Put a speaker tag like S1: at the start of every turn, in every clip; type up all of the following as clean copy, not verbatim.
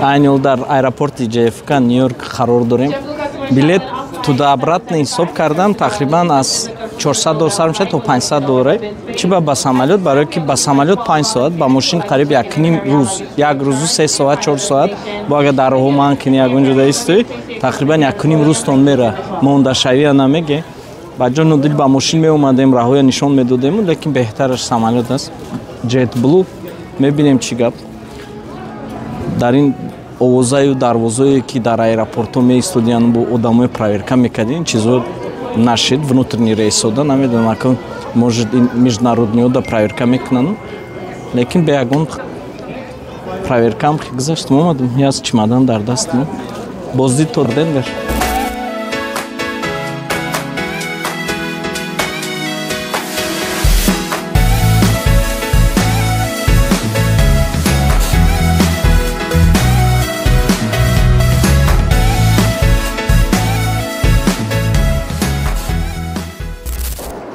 S1: Айни ҳол дар аэропорти JFK Нью-Йорк қарор дорем. Билет туда обратно ҳисоб кардам, тақрибан аз 400 доллар сар мешавад то 500 доллар. Чӣ ба самолёт? Барое ки ба самолёт 5 соат, ба мошин қариб якним рӯз, як рӯзу 3 соат, 4 соат. Бо агар дар роҳо ман кини ягон ҷода истоӣ, тақрибан якним рӯзтон мера. Мондашавия намеге. Ба ҷо нодил ба мошин меомадем, раҳоя нишон медодем, лекин беҳтараш самолёт аст. JetBlue мебинем чӣ гап. Дар ин овозаю дарвозое ки дар аэропортҳо меистодиянд, бо одамои проверка мекардин, чизо нашид, внутренний рейсода намедонам, акун может международныйода проверка мекунанд, лекин бе ягон проверкаам гузаштем, омадем, яз чемодан дар дастим, боздид то Денвер.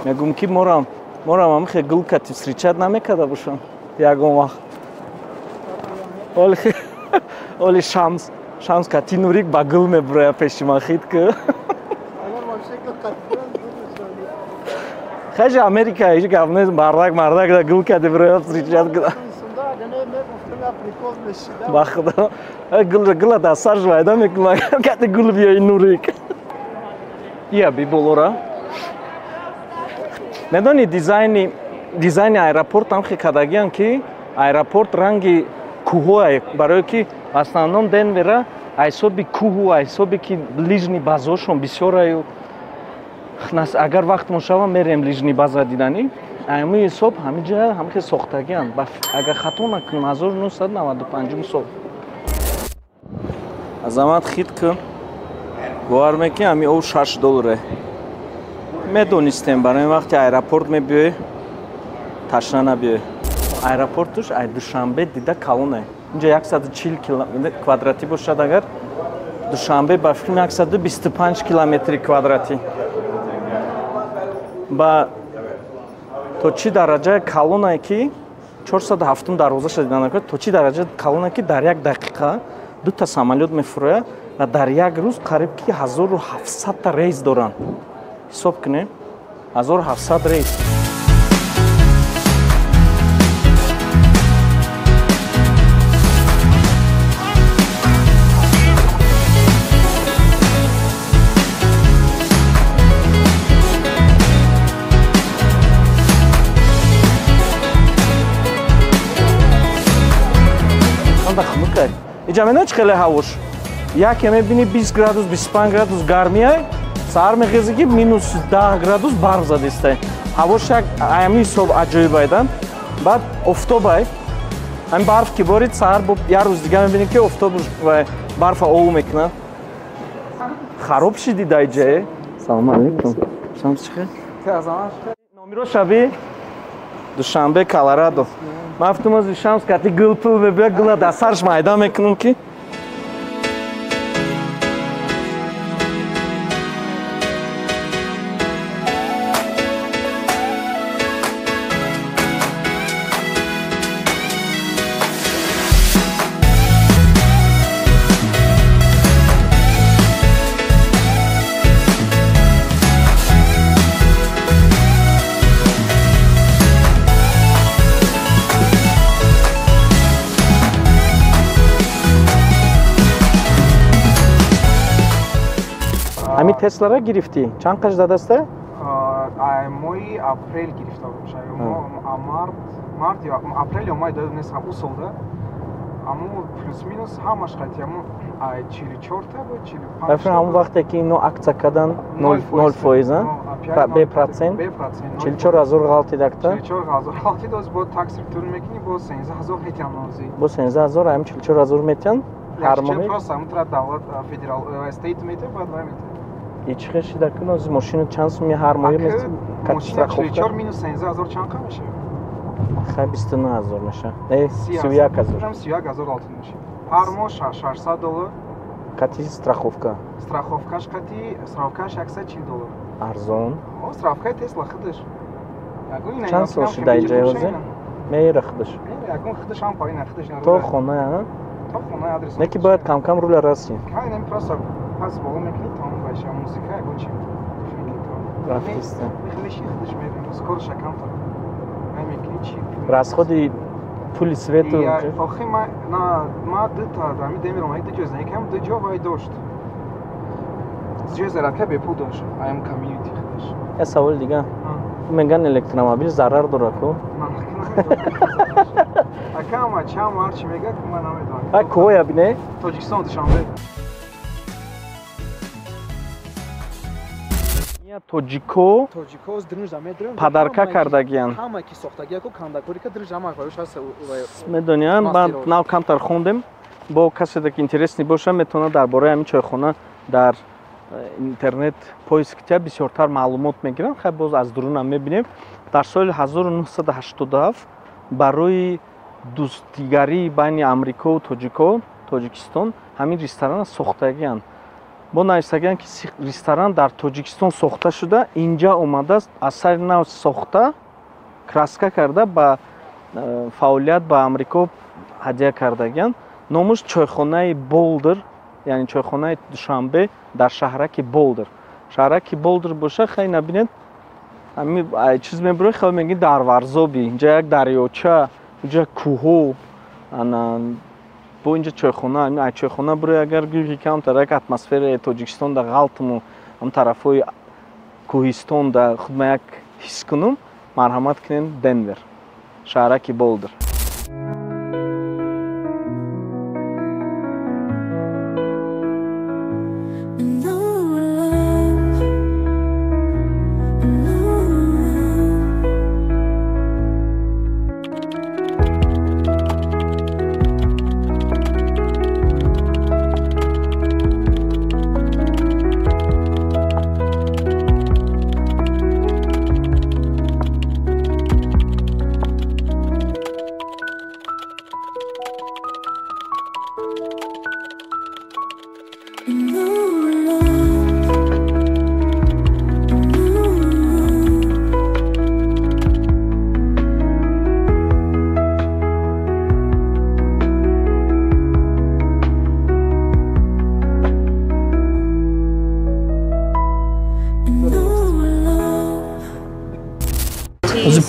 S1: Мегум ки морам ҳамихе гул кати встречать намекарда бошам ягон вақт. Оли шамс кати Нурик ба гул мебуроя пеши ман хит ки. Хеҷи Америка ҳеҷ гап нест, мардак мардак да гул кати буроя встречать кунад. Ба худо гула дар сарш вайда мекунам агар кати гул биёи Нурик. Ия биболора. Медони дизайни аэропорт ҳам хе кардагиам ки аэропорт ранги кӯҳое, барое ки в основном Денвера ҳисоби кӯҳу ҳисоби ки лижни базаошон бисёраю. Агар вақтмон шава мерем лижни база диданӣ. Ҳамин ҳисоб ҳаминҷа ҳамхе сохтагианд. Агар хато накунам 1995 сол. Азамат хит кун. Бовар мекунӣ ҳамин об 6 долларе. Медонистем, барои вақти аэропорт мебиёй, ташна набиёй. Аэропортуш ай Душанбе дида калоне. Инҷа 140 километр квадратӣ бошад, агар Душанбе ба фикрам 125 километри квадратӣ. Ба то чӣ дараҷа калонае ки 407 дарвозаша дида накард, то чӣ дараҷа калонае ки дар як дақиқа дута самолёт мефурояд ва дар як рӯз қариб ки 1700 та рейс доранд. Ҳисоб кунем, 1700 рейс. Анда хунукай. Инҷа медонӣ чӣ хеле ҳавош? Яке мебинӣ 20 градус, 25 градус гармиай, саҳар мехезӣ ки минус 10 градус барф задистай. Ҳавош як ҳамин ҳисоб аҷоибайдан. Баъд офтобай. Ҳамин барф ки борид, саҳар як рӯз дига мебинӣ ки офтоб барфа ов мекунад. Хароб шиди дар ҷае. Салом алейкум. Шамс чӣ хел? Номиро шаби Душанбе, Колорадо. Ман гуфтам ози Шамс кати гул пул мебиёд, гула дар сарш майда мекунам ки ҳамин Теслара гирифтӣ? Чанд қаш задаста?
S2: Моҳи апрел гирифта бошад. Март ё апрел ё май додем нест, ӯ солда. Аммо плюс-минус ҳамаш қати аммо 44 та буд, 45.
S1: Ба фикр ҳамон вақте ки ино акция кардан 0%, бе процент, 44 ҳазор ғалтидакта.
S2: 44 ҳазор ғалтид, оз бо такс ретурн мекунӣ, бо 13 ҳазор метиҳанд нозӣ.
S1: Бо 13 ҳазор, ҳамин 44 ҳазор метиҳанд ҳар моҳ?
S2: Просто ҳамон тараф давлат федерал стейт метиҳад, баъд вай метиҳад.
S1: И чӣ хел шида кун, ози мошину чанд суми ҳар моҳ
S2: мест? Мошина 44 минус 13 ҳазор чанд қа мешавад?
S1: Хай 29 ҳазор мешавад. Не, 31 ҳазор.
S2: 31 ҳазор алтын мешавад. Ҳар моҳ 600 доллар.
S1: Кати страховка.
S2: Страховкаш кати, страховкаш 140 доллар.
S1: Арзон.
S2: О, страховкаи Тесла худаш.
S1: Чанд сол шида иҷа ози? Меира худаш.
S2: Ягон худаш ҳам поин, худаш.
S1: То хона, а?
S2: То хона адрес.
S1: Не ки бояд кам-кам руля расӣ.
S2: Кай нем просто пас боло мекунӣ, тамом байша музыка ягон чи.
S1: Рафтиста.
S2: Меши худаш мебинӣ, скороша камтар. Намекунӣ чи.
S1: Расходи пули свету.
S2: Охи ма на ма дута ами демир омад ду ҷо зиндаги кардам, ду ҷо вай дошт. Ҷои зарядка бепул дошт. Аям комьюнити худаш.
S1: Я савол дига. Меган электромобил зарар дорад ку?
S2: Ака чам ҳарчи мегӯяд, ман намедонам.
S1: А кӯҳоя бине?
S2: Тоҷикистон, Душанбе.
S1: Тоҷико падарка кардагиян.
S2: Ҳама ки сохтагия ку кандакорика држ ҳама барош ҳаст.
S1: Медониям, баъд нав камтар хондем. Бо касе ки интересный боша, метавонад дар бораи ҳамин чойхона дар интернет поиск китя бисёртар маълумот мегиранд. Хай боз аз дурунам мебинем. Дар соли 1987 барои дӯстигарии байни Амрикову тоҷико, Тоҷикистон ҳамин ресторана сохтагиянд. Бо нависагиянд, ки ресторан дар Тоҷикистон сохта шуда, инҷа омадааст, аз сари нав сохта, краска карда, ба фаъолият ба Амрико ҳадя кардагиянд. Номаш чойхонаи Болдер, яъне чойхонаи Душанбе дар шаҳраки Болдер. Шаҳраки Болдер боша, хай набинед, ҳамин чиз мебуред, хай мегӯед дар Варзоби, инҷа як дарёча, инҷа кӯҳо, ана бо инҷа чойхона, ай чойхона буред, агар гӯӣ ки камтар як атмосфераи Тоҷикистон да ғалтму ҳам тарафҳои кӯҳистон да худма як ҳис кунум, марҳамат кунед Денвер, шаҳраки Болдер.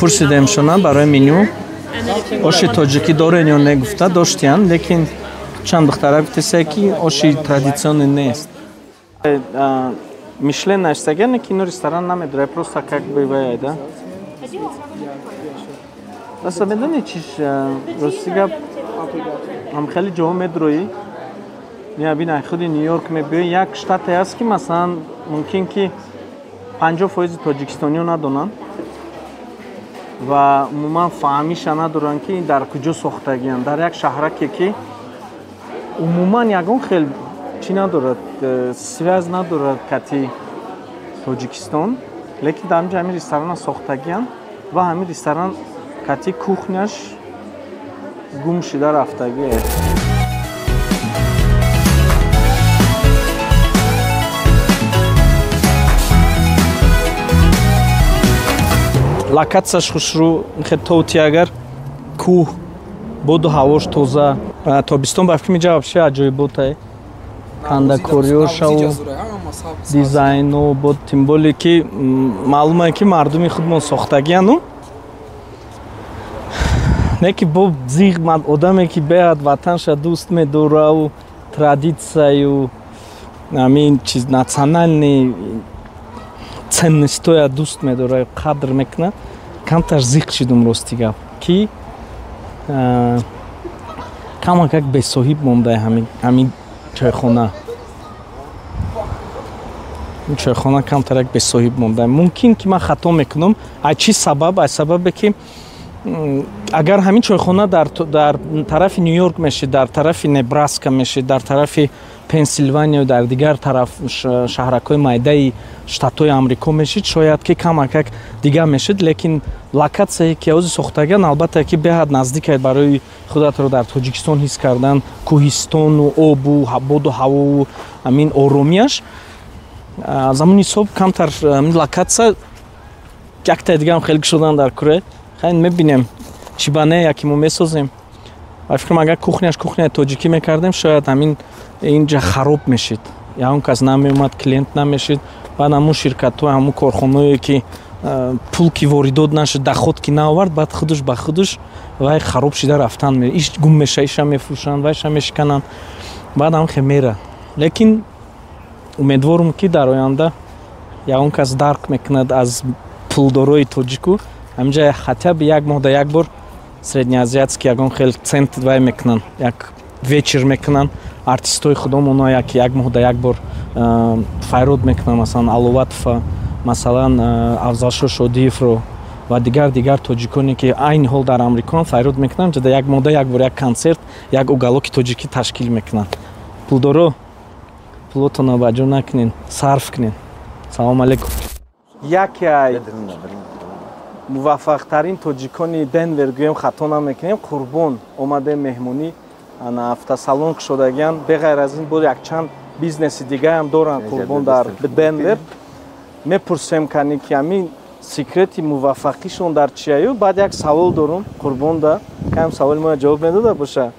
S1: Пурсидем шона барои меню оши тоҷикӣ дорен ё не, гуфта доштиянд, лекин чанд духтара гуфтеса, ки оши традитсионӣ нест. Мишлен нависагияне, ки ино ресторан намедорад, просто как бы вай да. Аса медонӣ чиш, рости гап, ҳам хеле ҷоҳо медроӣ, мебин ай худи Нью-Йорк мебиёӣ, як штате аст, ки масалан мумкин ки 50% тоҷикистониё надонанд ва умуман фаҳмиша надоранд, ки дар куҷо сохтагиянд, дар як шаҳраке, ки умуман ягон хел чӣ надорад, связь надорад кати Тоҷикистон, лекин дар ҳамин ҷо ҳамин ресторана сохтагиянд ва ҳамин ресторан кати кухняш гум шуда рафтагие. Локатсияш хушрӯ, тоути агар кӯҳ, боду ҳавош тоза. Тобистон ба фикр меҷа вообще аҷоиботае. Кандакориёшаву дизайну бод, тем более ки маълумае, ки мардуми худмон сохтагияну. Не ки бо зиғ одаме, ки беҳад ватанша дӯст медораву традитсияю ҳамин чиз национальный ценностҳоя дӯст медорад, қадр мекунад, камтар зиқ шидум, рости гап, ки камак як бесоҳиб монда ҳамин чойхона. Ин чойхона камтар як бесоҳиб монда. Мумкин ки ман хато мекунам. Ай чӣ сабаб? Ай сабабе, ки агар ҳамин чойхона дар тарафи Нью-Йорк мешид, дар тарафи Небраска мешид, дар тарафи Пенсилвания, дар дигар тараф шаҳракҳои майдаи штатҳои Амрико мешид, шояд ки камак як дигар мешид, лекин локатсияе, ки ҳозир сохтагиан, албатта ки беҳад наздикае барои худатро дар Тоҷикистон ҳис кардан, кӯҳистону обу боду ҳавову ҳамин оромиаш. Аз ҳамон ҳисоб камтар ҳамин локатсия яктаи дигарам хеле кушодан дар куре. Хай мебинем, чӣ ба не, яке мо месозем. Ба фикрам, агар кухняш кухняи тоҷикӣ мекардем, шояд ҳамин инҷа хароб мешид, ягон кас намеомад, клиент намешид. Баъд ҳамун ширкатҳо, ҳамун корхонаое ки пул ки воридот нашуд, доход ки наовард, баъд худаш ба худаш вай хароб шида рафтан, иш гум меша, иша мефурӯшанд, вайша мешикананд, баъд ҳам хе мера. Лекин умедворум, ки дар оянда ягон кас дарк мекунад аз пулдорои тоҷику, ҳаминҷа хотя бы як моҳда як бор среднеазиатский ягон хел центр вай мекунанд, як вечер мекунанд, артистои худомоно як моҳда як бор файрод мекунанд, масалан Аловатова, масалан Афзалшо Шодиевро ва дигар тоҷиконе, ки айни ҳол дар Амрикоан, файрод мекунанд. Ҷада як моҳда як бор як консерт, як уголоки тоҷикӣ ташкил мекунанд. Пулдоро, пулотонро ба ҷо накунен, сарф кунен. Салом алейкум. Яке ай муваффақтарин тоҷикони Денвер гӯем, хато намекунем, Қурбон. Омадем меҳмонӣ, ана автосалон кушодагиан. Беғайр аз ин, боз якчанд бизнеси дигаам доранд Қурбон дар Денвер. Мепурсем кани, ки ҳамин секрети муваффақишон дар чияю. Баъд як савол дорум Қурбонда, кам саволи моя ҷавоб медода боша,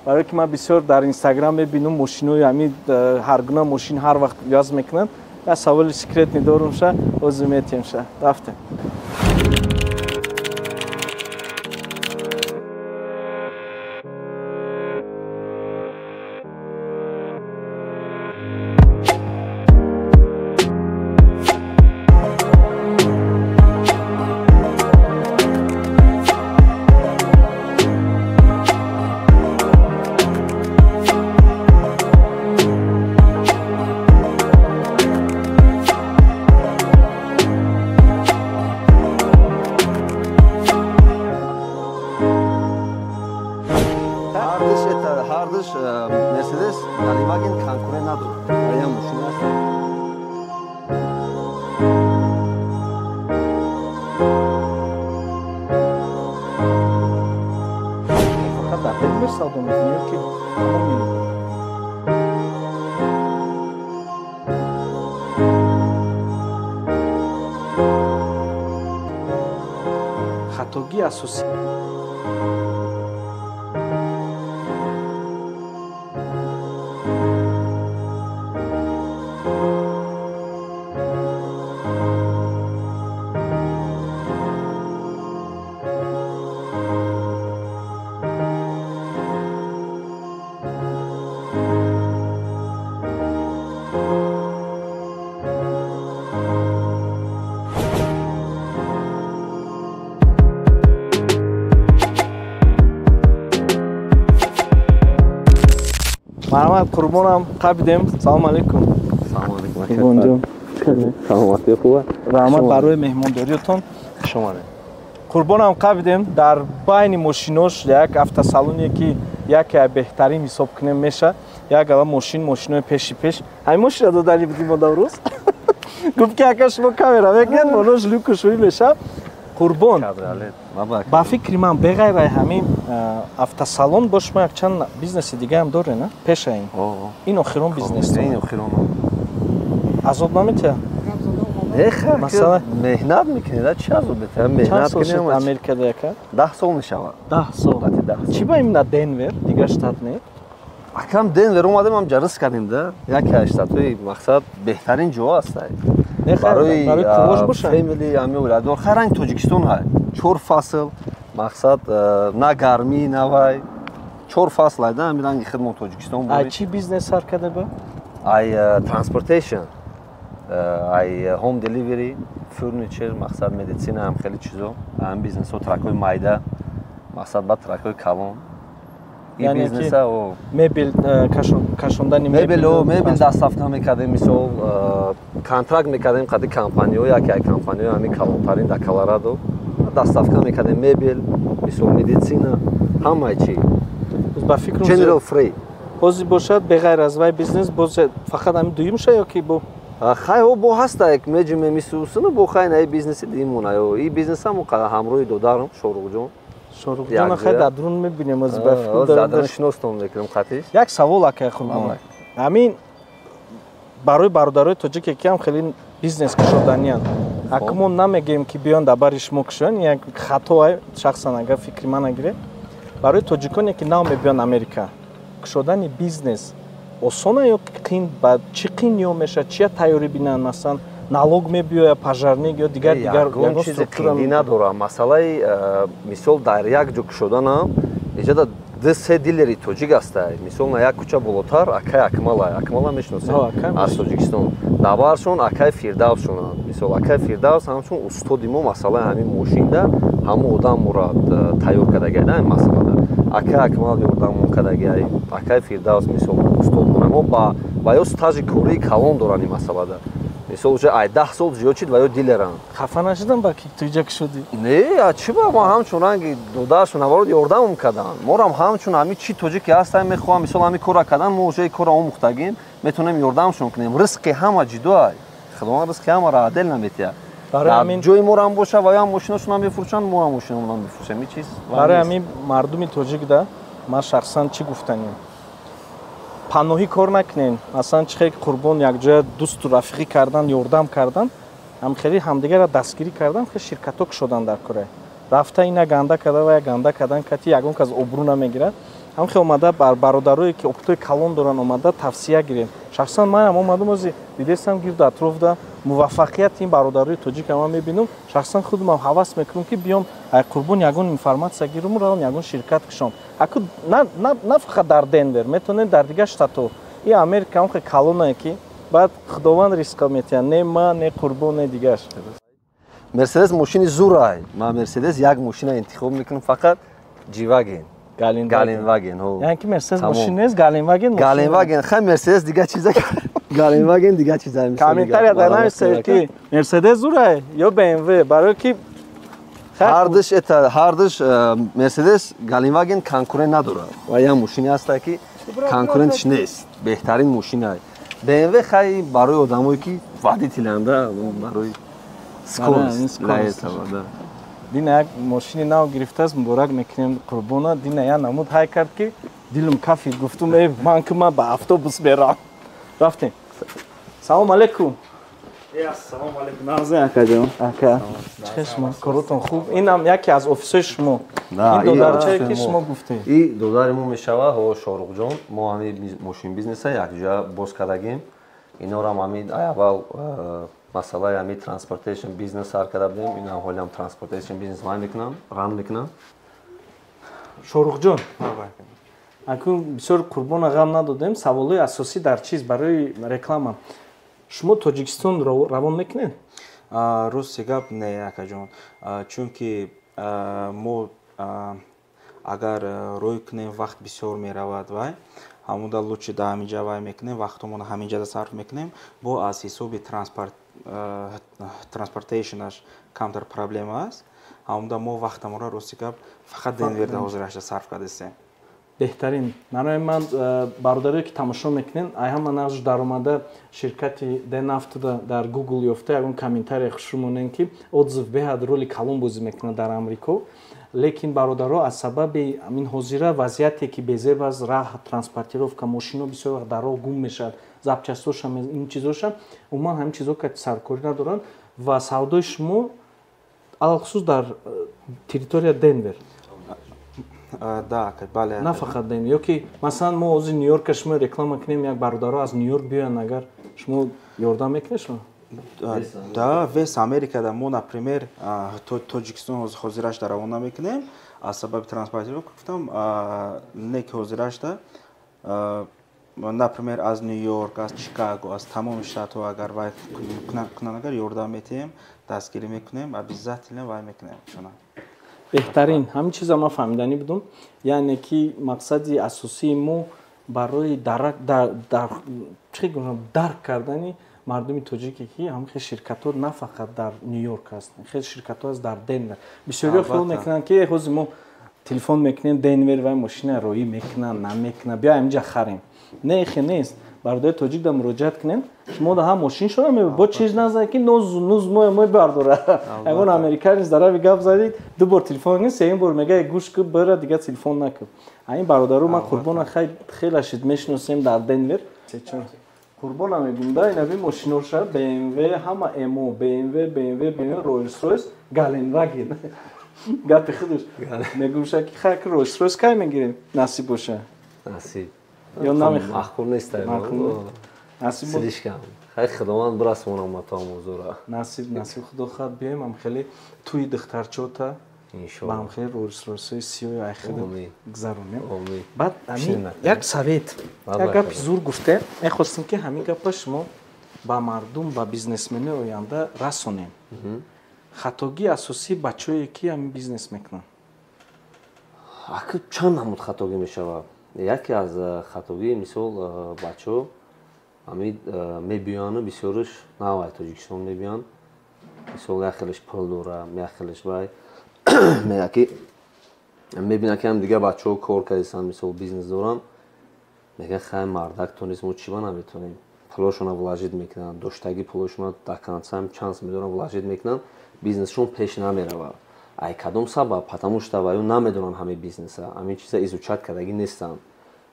S1: барое ки ман бисёр дар Инстаграм мебинам мошинои ҳамин, ҳар гуна мошин ҳар вақт яз мекунанд. Як саволи секретный дорумша, ҳозир метиҳемша. Рафтем.
S3: Ҳардуш Мерседес, Гелендваген конкурент надорад. Барои мошина аст.
S1: Фақат дар Денвер савдо мекунӣ ё ки тамоми хатогии асосӣ? Марҳамат, Қурбонам қабидем. Салом алейкум.
S3: Салом алейкум.
S1: Қурбонҷон.
S3: Саломатӣ хуба?
S1: Раҳмат барои меҳмондориятон.
S3: Хуш омадед.
S1: Қурбонам қабидем дар байни мошинош як автосалоне, ки яке аз беҳтарин ҳисоб кунем меша. Як ала мошин, мошинои пеши пеш. Ҳамин мошина додани будим мо дар рӯз. Гуфт, ки ака, шумо камера мекунед, монош люкушӯӣ меша. Қурбон, ба фикри ман, беғайр ай ҳамин автосалон, бо шумо якчанд бизнеси дигаам доред, на пеша ин? Ин охирон бизнес?
S3: Ин охирон.
S1: Азоб наметиҳад?
S3: Масалан, меҳнат мекунед, чӣ азоб метиҳад? Меҳнат
S1: кунем. Америкада яка?
S3: 10 сол мешавад.
S1: 10 сол. Чӣ ба именно Денвер, дигар штат не?
S3: Акам, Денвер омадем, ҳам ҷарис кардем да. Яке аз штатҳои, мақсад, беҳтарин ҷо аст
S1: барои кувош боша.
S3: Family, ҳами оиладор. Хай, ранги Тоҷикистон ҳай, чор фасл, мақсад, на гармӣ, на вай, чор фасл айда, ҳами ранги хидмон Тоҷикистон.
S1: Ай чӣ бизнес сар карда ба?
S3: Ай transportation, ай home delivery, furniture, мақсад, медицина, ҳам хеле чизо, ҳам бизнесҳо, тракҳои майда, мақсад, баъд тракҳои калон.
S1: Бизнеса мебел кашондани?
S3: Мебел, мебел доставка мекардем, мисол, контракт мекардем қади компаниҳо, яке аз компаниҳои ҳамин калонтарин дар Колорадо, доставка мекардем мебел, мисол, медицина, ҳамаи чи.
S1: Ба фикрум,
S3: general freight.
S1: Ҳозир бошад, беғайр аз вай бизнес, боз фақат ҳамин дуюмша ё ки бо?
S3: Хай, о, бо ҳаста, меҷуме мисусуну бо, хай, на, бизнеси димона. И бизнесам ҳамроҳи додарам Шоруқҷон.
S1: Шоруқҷон, хай, дар дурун мебинем ҳозир, ба
S3: фикр. Дар шиностон мекунем қатиш.
S1: Як савол, акай Қурбон, ҳамин барои бародарои тоҷике, ки ҳам хеле бизнес кушоданиянд. Ака, мо намегӯем, ки биён дар бари шумо кушоянд, як хатоа, шахсан агар фикри ман нагиред. Барои тоҷиконе, ки нав мебиёнд Америка, кушодани бизнес осона ё қин? Ба чӣ қин ё мешавад? Чия тайёрӣ бинанд? Масалан, налог мебиёя, пожарник ё дигар дигар?
S3: Ягон чизи қиндӣ надорад. Масъалаи, мисол, дар як ҷо кушоданам иҷода ду се дилери тоҷик ҳастай. Мисол, на як кӯча болотар акай Акмала, Акмала мешиносем аз Тоҷикистон, даваршон акай Фирдавсшонанд. Мисол, акай Фирдавс ҳамчун устоди мо масъалаи ҳамин мошинда, ҳамон одам моро тайёр кардагида ин масъалада. Акай Акмал ёрдамон кардагиай, акай Фирдавс, мисол, устод мона мо ба ё стажи кории калон доранд ин масъалада. Мисол, уже ай 10 сол зиёд шид ва ё дилеранд.
S1: Хафа нашудам ба ки ту иҷа кушодӣ?
S3: Не, чӣ ба, ма ҳамчун ранги додаршон навород ёрдамам карданд. Морам ҳамчун ҳами чӣ тоҷике ҳастам, мехоҳам, мисол, ҳами кора кардан, мо уже кора омӯхтагим, метавонем ёрдамшон кунем. Ризқи ҳама ҷудоай, Худованд ризқи ҳамаро адел наметиҳад.
S1: Барои ҳамин
S3: ҷои морам боша, ва ям мошиношонам мефурӯшанд, моам мошинамонам мефурӯшем, ҳеҷ чиз.
S1: Барои ҳамин мардуми тоҷик да ман шахсан чӣ гуфтанем: паноҳӣ кор накунен. Масалан, чӣ хеле Қурбон якҷоя дӯсту рафиқӣ кардан, ёрдам кардан, ҳамхеле ҳамдигарро дастгирӣ кардан, хеле ширкатҳо кушодан дар кора. Рафта ина ганда карда ва я ганда кардан кати ягон кас обрӯ намегирад. Ҳамхел омада бар бародарое, ки опытои калон доранд, омада тавсия гирем. Шахсан манам омадам, ози дидестам, гирду атрофда муваффақияти ин бародарои тоҷика ман мебинам. Шахсан худмам ҳавас мекунам, ки биём, ай Қурбон ягон информатсия гирам, равам ягон ширкат кушом. Аку на фақат дар Денвер, метавонем дар дигар штатҳо. И Америка ҳамхел калонае, ки баъд Худованд ризқа метиҳад, не ман, не Қурбон, не дигар.
S3: Мерседес мошини зурай. Ман Мерседес як мошина интихоб мекунам, фақат G-Wagon. Галенваген.
S1: Яъне ки Мерседес мошин нест, Галенваген?
S3: Галенваген. Хай, Мерседес дига чиза, Галенваген дига чиза.
S1: Комментария дар нависед, ки Мерседес зурай ё БМВ, барое ки
S3: ҳардуш это ҳардуш, Мерседес, Галенваген конкурент надорад ва як мошине ҳаста, ки конкурентш нест, беҳтарин мошина. БМВ хай барои одамое, ки водителанда, барои скорость.
S1: Дина як мошини нав гирифтааст, муборак мекунем Қурбона. Дина як намуд ҳай кард, ки дилум кафид. Гуфтум: «Э, ман ки ман ба автобус мерам». Рафтем. Салом алейкум.
S4: Ассалому алейкум, нағзин, акаҷон?
S1: Ака, чӣ шумо, коротон хуб? Инам яке аз офисҳои шумо, ин додарчае, ки шумо гуфтед?
S3: И додари мо мешава, ҳо, Шоруқҷон. Мо ҳами мошин бизнеса якҷоя боз кардагим. Инорам ҳами аввал масъалаи ҳами transportation бизнес сар карда будем, инам ҳолиам transportation бизнес ман мекунам, run мекунам.
S1: Шоруқҷон, акун бисёр Қурбона ғам надодем. Саволҳои асосӣ дар чиз барои реклама: шумо Тоҷикистон равон мекунед?
S4: Рости гап, не, акаҷон, чунки мо агар рӯй кунем, вақт бисёр меравад. Вай ҳамуда лучше да ҳаминҷа вай мекунем, вақтомона ҳаминҷада сарф мекунем. Бо аз ҳисоби transportationаш камтар проблема аст. Ҳамуда мо вақтамонро, рости гап, фақат Денверда ҳозирашда сарф кардастем.
S1: Беҳтарин. Барои ман, бародарое, ки тамошо мекунед, ай ҳама нағз даромада ширкати Денавтода дар Google ёфта, ягон комментария хушрӯ монем, ки отзыв беҳад роли калон бозӣ мекунад дар Амрико. Лекин, бародаро, аз сабаби ин ҳозира вазъияте, ки безеб аст, раҳ, транспортировка, мошино бисёр вақт дар роҳ гум мешавад, запчастошам, ин чизошам, умуман ҳамин чизо ка саркорӣ надоранд. Ва савдои шумо алалхусус дар территория Денвер?
S4: Да, бале.
S1: На фақат Денвер? Ё ки, масалан, мо ҳозир Нью-Йорка шумо реклама кунем, як бародаро аз Нью-Йорк биёянд, агар шумо ёрдам мекунед шумо?
S4: Да, весь Америкада. Мо, например, Тоҷикистон ҳозирашда равона мекунем, аз сабаби транспортировка гуфтам, не ки ҳозирашда, например, аз Нью Йорк, аз Чикаго, аз тамоми штатҳо агар вай кунанд, агар ёрдам метиҳем, дастгирӣ мекунем, обязательно вай мекунем шуна.
S1: Беҳтарин. Ҳамин чиза ман фаҳмиданӣ будум. Яъне ки мақсади асосии мо барои чӣ дарк кардани мардуми тоҷике, ки ҳамин хел ширкатҳо на фақат дар Нью Йорк аст, хел ширкатҳо аст дар Денвер. Бисёриҳо хиёл мекунанд, ки ҳозир мо телефон мекунем Денвер, вай мошина роӣ мекунанд, намекунанд, биё ҳаминҷа харем. Не, хе нест. Бародари тоҷик да муроҷиат кунем, шумо да ҳам мошин шуда бо чиз назад, ки нозу нуз мой бардора. Ягон американец дарави гап задид, ду бор телефон кунед, сеюм бор мега: «Гӯш ку, бира, дига телефон накун». Ин бародару ман Қурбона хеле шид мешиносем дар Денвер. Қурбона мегум да, инаби мошиноша: БМВ, ҳама МО, БМВ, БМВ, БМВ, Роллс Ройс, Галенваген. Гапи худаш. Мегӯша ки хай ки Роллс Ройс кай мегирем? Насиб боша.
S3: Насиб.
S1: Ё намехоҳ.
S3: Маъқул нест.
S1: Насиб.
S3: Слишком. Хай Худованд бирасонам ма то мавзура.
S1: Насиб, насиб Худо хоҳад биёем ам хеле туи духтарчота
S3: иншоалло.
S1: Ба ам хеле Роллс Ройсои сиёи айхид гузаронем.
S3: Омин.
S1: Баъд ҳамин як совет, як гапи зур гуфте, мехостем ки ҳамин гапа шумо ба мардум, ба бизнесмени оянда расонем. Хатогии асосии бачаое ки ҳамин бизнес мекунанд.
S3: Аки чанд намуд хатогӣ мешавад. Яке аз хатогии, мисол, бачаҳо ҳамин мебиёяну бисёриш навай Тоҷикистон мебиёянд. Мисол, як хелеш пул дора, як хелеш вай мега ки мебинад ки ҳам дигар бачаҳо кор кардистанд, мисол, бизнес доранд, мегӯяд: хай, мардак тонист, мо чӣ ба наметонем? Пулошона вложить мекунанд, доштагӣ пулошона до конца чанс медоранд, вложить мекунанд, бизнесшон пеш намеравад. Ай кадом сабаб? Потому что ваю намедонанд ҳамин бизнеса, ҳамин чиза изучать кардагӣ нестанд.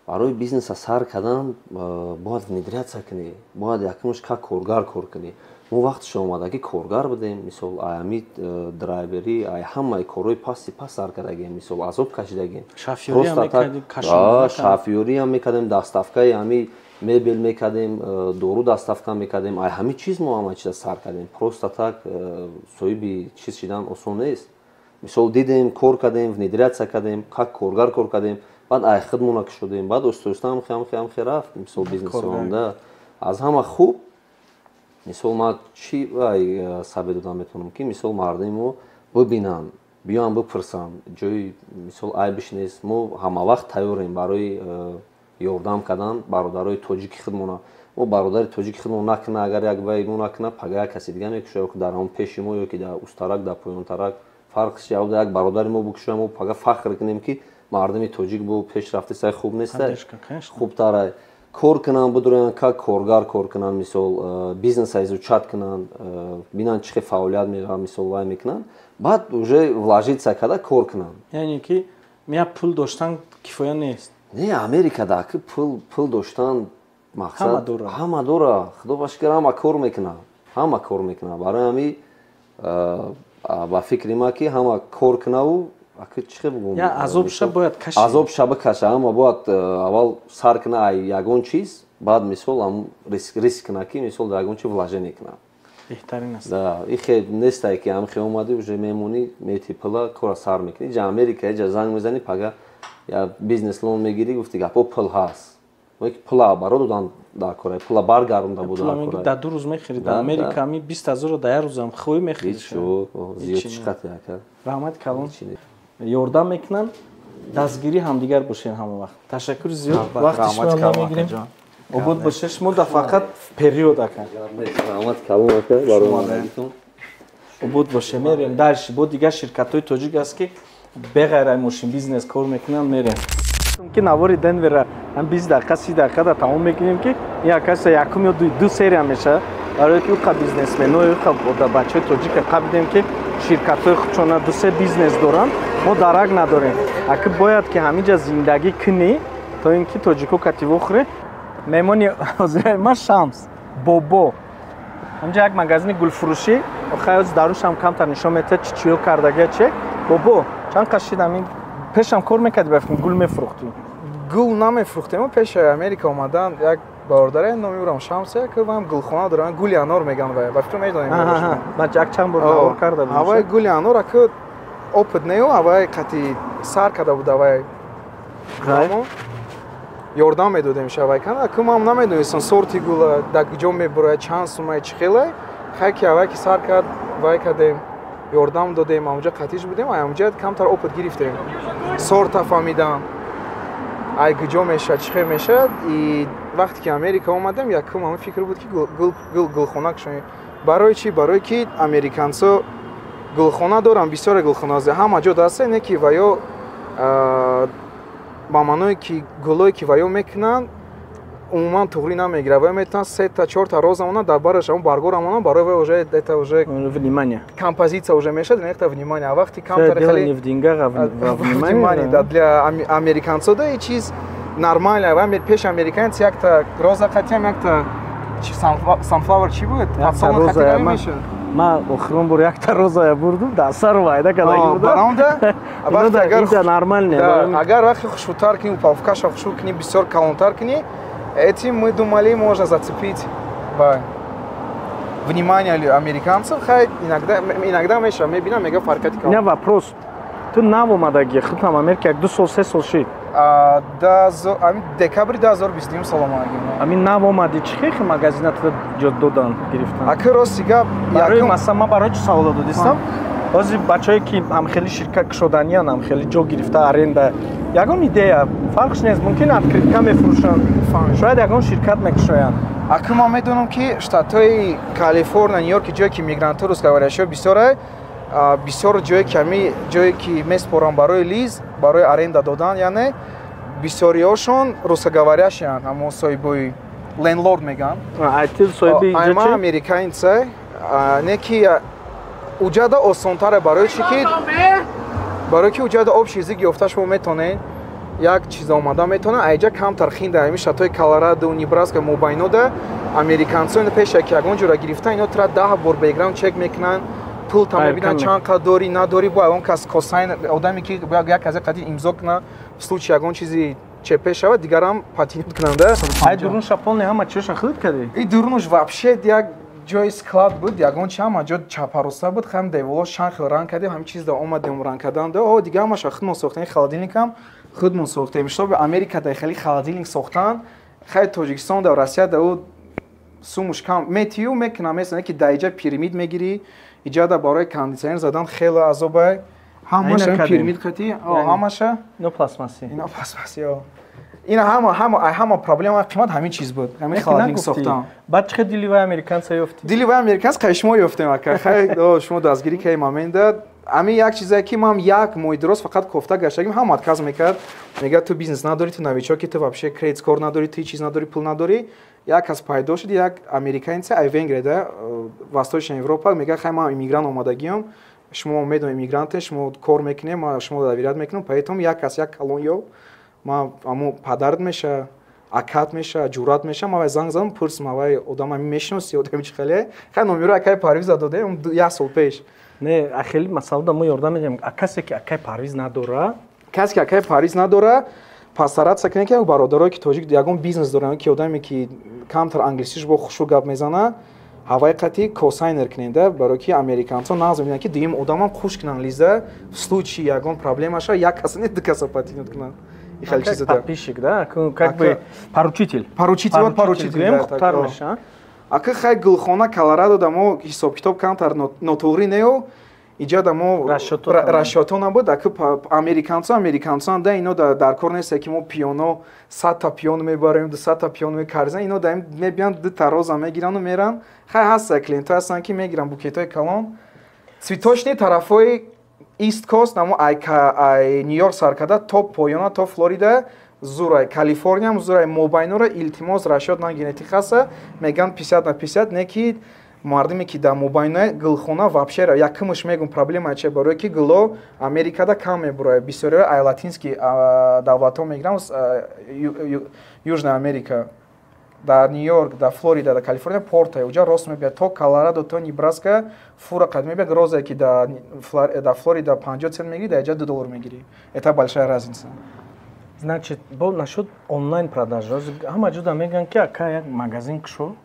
S3: Барои бизнеса сар кардан бояд внедряться кунӣ, бояд якумш как коргар кор кунӣ. Мо вақтша омада ки коргар будем, мисол, ай ҳами драйверӣ, ай ҳамаи корҳои пасти паст сар кардагем, мисол, азоб кашидагем. Шофёриам мекардем, доставкаи ҳами мебел мекардем, дору доставка мекардем, ай ҳами чиз мо ҳама чиза сар кардем. Просто так соҳиби чиз шидан осон нест. Мисол, дидем, кор кардем, внедряться кардем, как коргар кор кардем, баъд ай худмона кушодем, баъд оста оста ҳамхе ҳамхе ҳамхе рафт, мисол, бизнесонда. Аз ҳама хуб, мисол, ман чӣ вай совет додан метавонам, ки, мисол, мардуми мо бибинанд, биёянд, бипурсанд, ҷои, мисол, айбиш нест. Мо ҳамавақт тайёрем барои ёрдам кардан бародарои тоҷики худмона. Мо бародари тоҷики худмон накуна, агар як вай мо накуна, пага як каси дига мекушад, ё ки дар ҳамон пеши мо, ё ки дар устарак, дар поёнтарак, фарқш як бародари мо бикушад, мо пага фахр кунем, ки мардуми тоҷик бо пеш рафти сай хуб неста, хубтара кор кунанд, бидуроянд, как коргар кор кунанд, мисол, бизнеса изучать кунанд, бинанд чӣ хел фаъолият меравад, мисол, вай мекунанд, баъд уже вложиться карда кор кунанд.
S1: Яъне ки мия пул доштан кифоя нест?
S3: Не, Америкада ки пул доштан мақсад ҳама дора, Худо ба шукр, ҳама кор мекунад, ҳама кор мекунад. Барои ҳами ба фикри ман, ки ҳама кор кунаву аки чӣ хел бигӯм,
S1: азобша бояд кашид,
S3: азобша бикаша, ҳама бояд аввал сар куна ай ягон чиз, баъд, мисол, риск куна, ки, мисол, дар ягон чи вложение куна.
S1: Беҳтарин аст.
S3: Да, ихе нестай, ки ҳамхе омадӣ, уже мемонӣ, мети пула, кора сар мекунӣ. Ҷа Америка ҷа занг мезанӣ, пага я бизнес loan мегирӣ, гуфти гапо, пул ҳаст, ки пула баро додан дар кора, пула баргардонда буд
S1: дар кора. Дар 2 рӯз мехӯри, дар Америка ҳами 20 000-ро дар як рӯзам хоҳӣ мехӯри.
S3: Зиёд чӣ қати ака.
S1: Раҳмати калон, ёрдам мекунанд, дастгирӣ ҳамдигар бошем ҳама вақт. Ташаккури зиёд, вақти шумо намегирем, обод боше. Шумо да фақат период ака.
S3: Раҳмати калон ака барои омадагитон.
S1: Обод боше. Мерем дальше, бо дигар ширкатҳои тоҷик аст, ки беғайр ай мошин бизнес кор мекунанд. Мерем, ки навори Денвера ҳам 20 дақиқа, 30 дақиқа да тамом мекунем, ки ин акаса якум ё ду серия мешавад, барое ки уқа бизнесмено, уқа бачаҳои тоҷика қабидем, ки ширкатҳои худшона дусе бизнес доранд, мо дарак надорем. Аки бояд ки ҳаминҷа зиндагӣ кунӣ, то ин ки тоҷико кати вохӯре. Меҳмони ҳозираи ма Шамс бобо. Ҳаминҷа як магазини гулфурӯшӣ, охай дарушам камтар нишон метиҳад, чи чиё кардагия. Че бобо, чанд қашид ҳамин пешам кор мекардӣ, ба гул мефурӯхтӣ?
S2: Гул намефурӯхтем. Пеши Америка омадан як бародаре, номи ӯрам Шамс, як вам гулхона дорам, гули анор меган, вай ба фикр медонем.
S1: Ман як чанд бор навор карда будам.
S2: Авай гули анор аку опыт нею, авай қати сар карда буд, авай ёрдам медодем шавай кан. Аку ман намедонистам сорти гула дар куҷо мебурояд, чанд сумай, чӣ хелай. Хай ки авай ки сар кард, вай кардем, ёрдам додем, амҷа қатиш будем, амҷа камтар опыт гирифтем, сорта фаҳмидам, ай куҷо мешавад, чӣ хел мешавад. И вақте ки Америка омадем, якум ҳамин фикр буд, ки гулхона кушоем. Барои чӣ? Барое ки американцо гулхона дорам, бисёре гулхона ҳама ҷо даста, не ки ваё ба маъное ки гулое ки ваё мекунанд, умуман туғрӣ намегирад. Ваё метавонанд сета, чорта роза монанд, дар бараш ҳамон баргора монанд, барои вай уже это уже
S1: внимание,
S2: композиция уже мешавад, это внимание. А вақти камтар
S1: хеле
S2: внимание да, для американцо да и чиз нормально. Ва пеш американец якта роза қатиам, якта sunflower чӣ буд, подсолнух қатиам мешавад.
S1: Ман охирон бор якта розая бурдум, дар сар вайда кардагӣ будам.
S2: Баромда?
S1: Агар нормально.
S2: Агар вақти хушрӯтар кунӣ, упаковкаша хушрӯ кунӣ, бисёр калонтар кунӣ, этим мы думали, можно зацепить внимание американцев. Хай, иногда меша, мебинам, мега фарқияти калон.
S1: У меня вопрос. Ту нав омадагӣ, худам Америка як 2 сол, 3 сол шид?
S2: Декабри 2022 сол омадагӣ.
S1: Ами нав омадӣ, чӣ хел магазинатро ҷо додан гирифтан?
S2: Аки, рости гап,
S1: барои масалан, ман барои чӣ саволо додистам? Ҳозир бачаҳое ки ҳамхели ширкат кушоданиян, ҳамхели ҷо гирифта, аренда, ягон идея фарқш нест, мумкин открытка мефурӯшанд, шояд ягон ширкат мекушоянд.
S2: Аки, ман медонам, ки штатҳои Калифорния, Нью-Йорк, ҷое ки мигрантҳо, русскоговорящиҳо бисёре, бисёр ҷое ки ҳами ҷое ки меспоранд барои lease, барои аренда додан, яъне бисёриҳошон русскоговорящиянд, ҳамон соҳибои landlord мегӯянд. Ама американце не, ки уҷада осонтаре. Барои чи ки? Барои ки уҷада общий язык ёфта шумо метонед, як чиз омада метонад. Айҷа камтар хинда, ҳами штатҳои Колорадо, Небраска, мобайнода американцо пеша ки ягон ҷора гирифта, ино тра 10 бор background check мекунанд, пулта мебинанд, чанд қад дорӣ, надорӣ, бо ягон кас cosign, одаме ки як казе қади имзо кунад, в случае ягон чизи ЧП шавад, дигарам патинут кунанда.
S1: Ай дурунша полный ҳама чизша худат кардӣ?
S2: И дурунуш вообще як ҷои склад буд, ягон чи ҳама ҷо чапароста буд. Хам деволо чанд хел ранг кардем, ҳамин чиз да омадем ранг кардан. О, дига ҳамаша худмон сохтем, холодильникам худмон сохтем. Чтобы Америка да хеле холодильник сохтан, хай, Тоҷикистон да, Россия да ӯ сумуш кам метию мекунам, месана ки даиҷа permit мегирӣ, иҷада барои кондитсионер задан хеле азобай. Ҳамаша permit қатӣ, ҳамаша.
S1: Ино пластмасси.
S2: Ино пластмасси. Ина ҳама проблема қимат ҳамин чиз буд, ҳамин холодильник сохтан.
S1: Баъд чӣ дили вай американца ёфтӣ?
S2: Дили вай американц қай шумо ёфтем, ака. Хай, шумо дастгирӣ кардем момента. Ҳамин як чизе ки ман як моҳи дурост фақат кофта гаштагим, ҳама отказ мекард, мегӯяд: ту бизнес надорӣ, ту новичок и, ту вообще credit score надорӣ, ту чиз надорӣ, пул надорӣ. Як кас пайдо шуд, як американце ай Венгрия да, Восточная Европа, мегӯяд: хай, ман иммигрант омадагиам, шумо медонем, иммигранте, шумо кор мекунем, ман шумо доверять мекунам. Поэтому як кас, як калон ёб, ман амо падарат меша, акат меша, ҷурат меша. Ман вай занг задам, пурсм: вай одам ами мешиноси, одами чи хеле? Хай, номеро акаи Парвиза додем як сол пеш.
S1: Не, хеле масъалада мо ёрдам медиҳем. Касе ки акаи Парвиз надора?
S2: Касе ки акаи Парвиз надора, постараться кунед, ки бародарое ки тоҷик ягон бизнес доранд, ки одаме ки камтар англисиш бо хушу гап мезана, ҳаваи қатӣ cosigner кунеда, барое ки американцо нағз мебинанд, ки дуюм одамам хуш кунанд lease а, в случае ягон проблемаша як каса не, ду каса патинут кунанд.
S1: Хеле чиза подписчик да, как бы поручитель.
S2: Поручитель, вот, поручитель.
S1: Хубтар меша.
S2: Ака, хай, гулхона Колорадо да мо ҳисобкитоб камтар нотуғрӣ нею, иҷа мо расчёто набуд. Ака, американцо да, ино дар кор нест, ки мо пиёно, 100-та пиёно мебарем, 200-та пиёно мекарзан. Ино да мебиёнд, дута роза мегирану меран. Хай, ҳаста клиентҳо ҳастанд, ки мегиранд букетҳои калон, цветочный. Тарафҳои East Coast, намо ай Нью-Йорк сар карда то поёна, то Флорида зурай, Калифорниям зурай, мобайнора илтимос расчёт нагиред, хаса меган 50 на 50. Не ки мардуме ки дар мобайна гулхона вообще якумш мегум, проблема че? Барое ки гуло Америкада кам мебурояд, бисёриро ай латинский давлатҳо мегирам, Южная Америка. Дар Нью-Йорк, дар Флорида, дар Калифорния порта, уҷа рост мебиёд то Колорадо, то Небраска фура қад мебиёд. Розае ки дар Флорида 50 цент мегирӣ, дар иҷа 2 доллар мегирӣ. Это большая разница.
S1: Значит, бо насчет онлайн продажа ҳама ҷода мегӯянд, ки ака, як магазин кушо,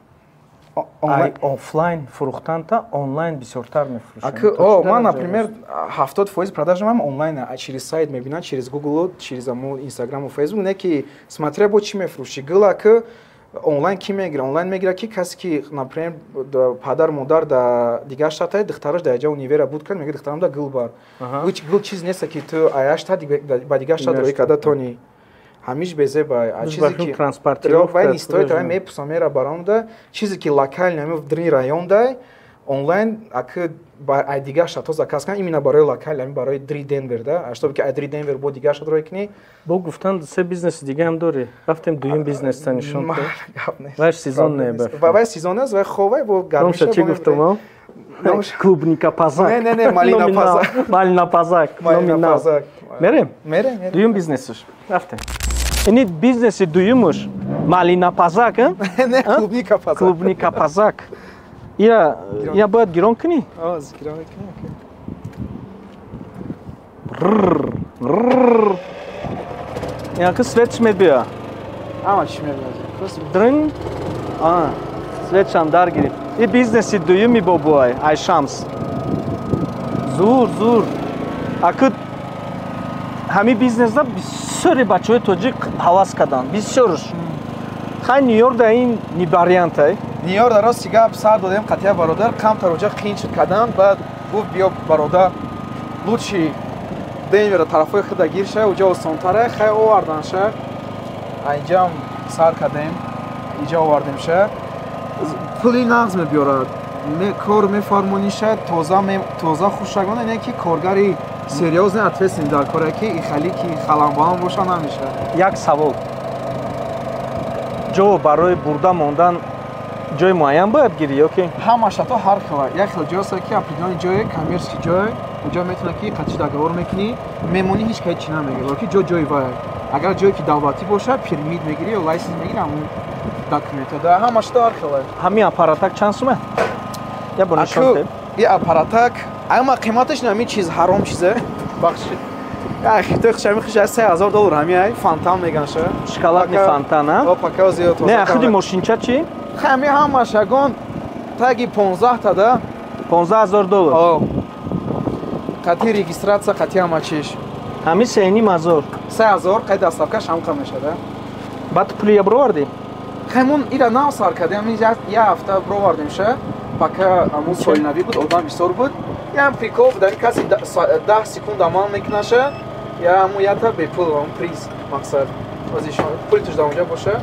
S1: офлайн фурӯхтанта онлайн бисёртар
S2: мефурӯшанд. Ман, например, 70% продажам онлайн, через сайт мебинанд, через Google, через амо Инстаграму, Фейсбук. Не ки смотря бо чӣ мефурӯшӣ. Гула ки онлайн кӣ мегира? Онлайн мегира ки касе ки, например, падар модар дар дигар штата, духтараш дар яҷа универа буд кард, мега: духтарам да гул бар. Гул чиз неста, ки ту аяш штат ба дигар штат роӣ карда тони, ҳамиш безеба.
S1: Чизе ки
S2: вай не стоит, ай мепурсам, мера баромда. Чизе ки локальный, ами дрини райондай, онлайн аки ай дигар штатҳо заказ кунанд, именно барои локал, ами барои дри Денвер да, чтобы ки ай дри Денвер бо дигар штат рой кунӣ.
S1: Бо гуфтанд, се бизнеси дига ҳам дорӣ. Рафтем, дуюм бизнеста нишон. Вай сезон не?
S2: Вай сезон аст, вай ховай бо
S1: гармиша. Чӣ гуфтам? Клубника пазак.
S2: Не, не, не, малина пазак.
S1: Малина пазак.
S2: Малина пазак.
S1: Мерем?
S2: Мерем.
S1: Дуюм бизнесш рафтем. Ини бизнеси дуюмуш малина пазак.
S2: Не, клубника пазак.
S1: Клубника пазак. Ира бояд гирон кунӣ?
S2: Гирон мекунӣ.
S1: Яки светш мебиёя.
S2: Ама чӣ мебиёд?
S1: Дрин. Светшам дар гирифт. И бизнеси дуюми бобуай, ай Шамс. Зур, зур. Аку ҳамин бизнесда бисёри бачаҳои тоҷик ҳавас карданд, бисёрш. Хай Нью-Йорк да ин ни вариантай.
S2: Нью-Йорк да рости гап сар додем қатия бародар, камтар уҷа қин шуд кадан, баъд гуфт биё бародар, лучши Денвера тарафҳои худа гир ша, уҷа осонтара, хай овардан ша. Инҷам сар кардем, иҷа овардем ша. Пули нағз мебиёрад, кор мефармонӣ ша, тоза хушагона, не ки коргари серьёзный ответственный дар коре ки ихали ки халамбалам боша намешавад.
S1: Як савол. Ҷо барои бурда мондан ҷои муайян бояд гирӣ ё ки?
S2: Ҳама шато ҳар хела. Як хел ҷо аст ки определённый ҷое, коммерческий ҷой, уҷо метавонад ки қатиш договор мекунӣ, мемонӣ ҳеҷ кай чӣ намегирӣ, ки ҷо ҷои вай. Агар ҷое ки давлатӣ бошад, permit мегирӣ ё license мегирӣ, ҳамун документҳо. Да ҳама шато ҳар хела.
S1: Ҳамин аппаратак чанд сума? Я бо нишон
S2: деҳ. И аппаратак, ама қиматаш ҳамин чиз ҳаром чизе. Бахшид. Хитои хушами хуш аз $3000 ҳами ай фонтан меганша.
S1: Шоколадный фонтан, а?
S2: О, пока зиёд.
S1: Не, худи мошинча чи?
S2: Ҳами ҳамаш ягон таги 15 та да.
S1: $15,000.
S2: О. Қати регистрация, қати ҳама чиш.
S1: Ҳами 3,5 ҳазор.
S2: 3000 қай доставкаш ҳам қа мешада.
S1: Баъд пули я бировардӣ?
S2: Хаймон ира нав сар кардем, ҳамин як ҳафта бировардем ша. Пока ҳамун соли навӣ буд, одам бисёр буд. Ям прикол буд, каси 10 секунд амал мекунаша, я ҳамун ята бепул, ҳамун приз мақсад. Пулташ дар онҷа боша,